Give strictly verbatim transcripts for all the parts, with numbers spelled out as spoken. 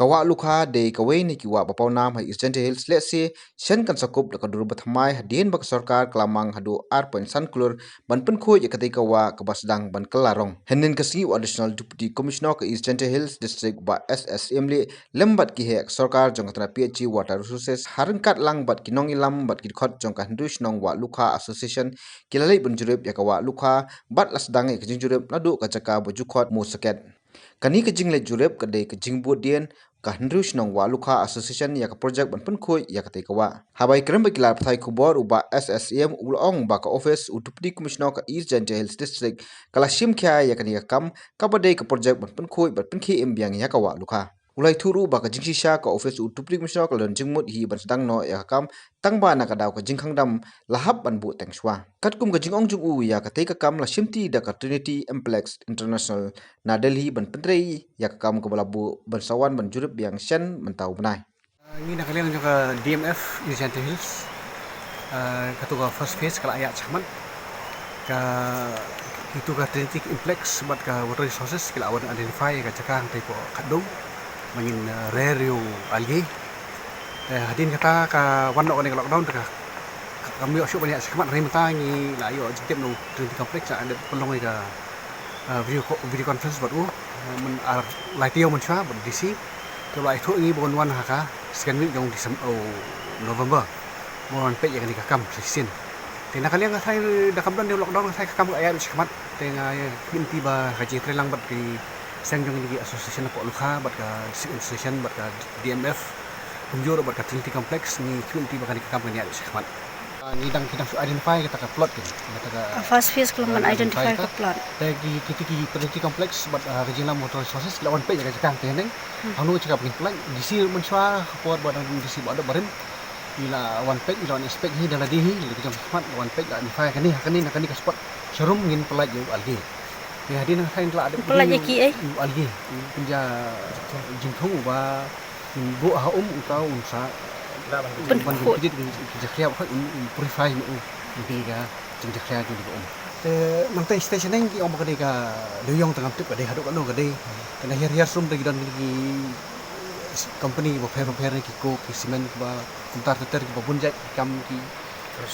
Ka wah Lukha dei kawei na ki wah ba pawnam ha East Jaintia Hills, lehse shen kan sa kup da ka dur ba thymmai hadien ba ka sorkar ka la mang haduh ar point san klur ban pynkhuid ïa katei ka wah kaba sdang ban kylla rong. Hynnin ka sngi u Additional Deputy Commissioner ka East Jaintia Hills District Bah S S Syiemlieh lem bad ki heh ka sorkar jong ka tnat P H E Water Resources, ha ryngkat lang bad ki nongïalam bad ki dkhot jong ka Hynriew Shnong Wah Lukha Association, ki la leit ban jurip ïa ka wah Lukha bad la sdang ïa ka jingjurip naduh ka jaka ba ju khot Mawsaket. Kane ka jingleit jurip ka dei ka jingbud dien ka Hynriew Shnong Wah Lukha Association ïa ka projek ban pynkhuid ïa katei ka wah. Haba ïakren bad ki lad pathai khubor, u Bah S S Syiem u la ong ba ka office u Deputy Commissioner ka East Jaintia Hills District ka la shim khia ïa kane ka kam kaba dei ka projek ban pynkhuid bad pynkhie im biang ïa ka wah Lukha. U la ïathuh ruh ba ka jingshisha ka office u Deputy Commissioner ka la don jingmut hi ban sdang noh ïa ka kam, tang ba na ka daw ka jingkhang dam la hap ban buh teng shuwa. Katkum ka jingong jong u, ïa katei ka kam la shimti da ka Trinity Implex International na Delhi ban pyntrei ïa ka kam kaba la buh ban sa wan ban jurip biang shen mynta u bnai. Ah, ngi na ka liang jong ka D M F East Jaintia Hills, ah, katu ka first phase ka la ïaid shakhmat. Ka, kitu ka Trinity Implex bad ka Water Resources ki la wan identify ka jaka hangtei hapoh Khatdong ba ngin, ah, rer ïa u algae. Eh, hadien kata ka wan noh kane ka lockdown, te ka, ka, kam ïoh shuh ban ïaid shakhmat, hynrei mynta ngi la ïoh jingtip na u Trinity Complex, la dep pynlong ïa ka, ah, video co-, video conference bad u, ah, myn ar lai taïew mynshuwa bad u D C. Te u la ïathuh ïa ngi ba un wan ha ka second week jong Decem-, oh, November ba un wan peit ïa kane ka kam shisien. Te na ka liang ka thai da kam don ïa u lockdown ka thai ka kam ka ïaid shakhmat. Te nga ïa khmih lynti ba ka jingïatreilang bad ki seng jong kine ki association hapoh Lukha bad ka district association bad ka D M F kumjuh ruh bad ka Trinity Complex, ngi khmih lynti ba kane ka kam kan ïaid shakhmat. Ah, ngi dang, ki dang shu identify kata ka plot, kata ka, ah, first phase ka long ban identify ka plot. Te ki, ki, ki Trinity Complex bad, ah, ka jingïalam Water Resources ki la wan peit ïa ka jaka hangtei haneng. Hmm. Hangno ka jaka ba ngin pynlait, D C ruh mynshuwa, ka por ba dang D C Bah Dopbarim, i la wan peit, i la wan inspect hi da lade hi, la ki jong shakhmat la wan peit, la identify kane, ha kane, na kane ka spot sharum ngin pynlait ïa u algae. Te hadien nangta ngin la dep pynlait ïa ki ei? U algae, u pynja jingthung uba buh ha um, uta un sa ban pynkhuid ki jakhlia ba khoit un, un purify noh u na kine ka jingjakhlia jong kine ki um. Te nangta station neng ki ong ba ka dei ka dewïong, te ngam tip ka dei haduh katno ka dei. Te na hiar hiar sum te ki don kine ki company bapher bapher ne, ki coke, ki cement, kiba kumta ter ter, kiba bun jait ki kam, ki,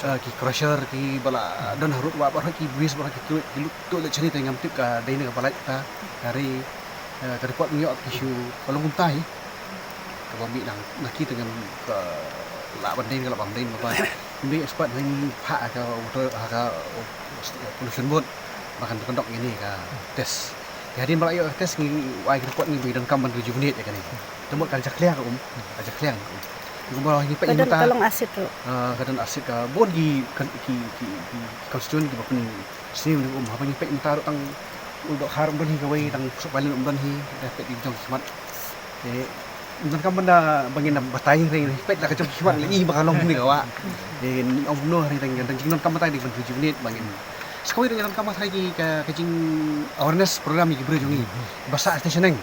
eh, ki crusher, kiba la don harud wah, baroh ki waste, baroh ki tuid, ki lut tuid lut shane, te ngam tip ka dei ne kaba lait ta. Ka ri, eh, ka report ngi ïoh ki shu ka long kumta hi. Kaba mih nang na ki te ngam ka lah ban dei, ka lah ban dei, kaba mih expert ngi phah ka water, ha ka pollution board ba kan, kan dok ïa kane ka test. Ïa hadien ba la ïoh test ngi ai ka report, ngi ba ngi donkam ban rejuvenate ïa kane. Te mut ka jakhlia ka um, ka jakhlia ka um. Ngi ba ngi peit mynta ka long acid ruh. Ah, ka don acid, ka bun ki, ki, ki, ki constituent kiba pynsniew ïa ka um. Haba ngi peit mynta ruh tang u dohkha um don hi kawei, tang suk balin um don hi, da peit ki jong ki khmat. Te ym donkam ban da ba ngin da batai, hynrei peit da ka jong ki khmat la i ba ka long kumne ka wah. Te ym kumno, hynrei tang, tang jingdonkam batai dei ban rejuvenate ba ngin. Sa kawei ruh ngi donkam batai ki ka, ka jing awareness program ïa ki briew jong ngi ba sah station neng.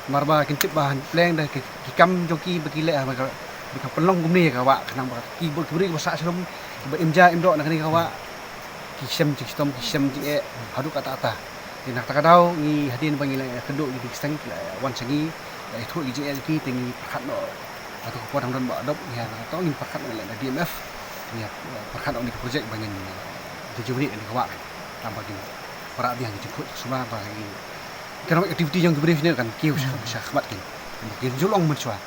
Namar ba kin tip ba hynrei da ki, ki kam jong ki ba ki leh ha ba ka, ba ka pynlong kumne ka wah, khnang ba ki, ki briew ba sah sharum, ba im ja im doh na kane ka wah, ki shem jingshitom, ki shem jingeh haduh katta katta. Te na kata ka daw ngi, hadien ba ngi la ïakynduh ïa ki seng, ki la wan sha ngi, la ïathuh ïa ki jingeh jong ki, te ngi pyrkhat noh. Hato ka por dang don ba dop, ngi ha, to ngin pyrkhat noh leh na D M F, ngi pyrkhat noh ïa ka project ba ngin, eh, rejuvenate ïa ka wah, tang ba kin wanrah biang ki jingkhuid sumar ba ki economic activity jong ki briew shane kan kiew sha, sha khmat kin. Kin ju long mynshuwa.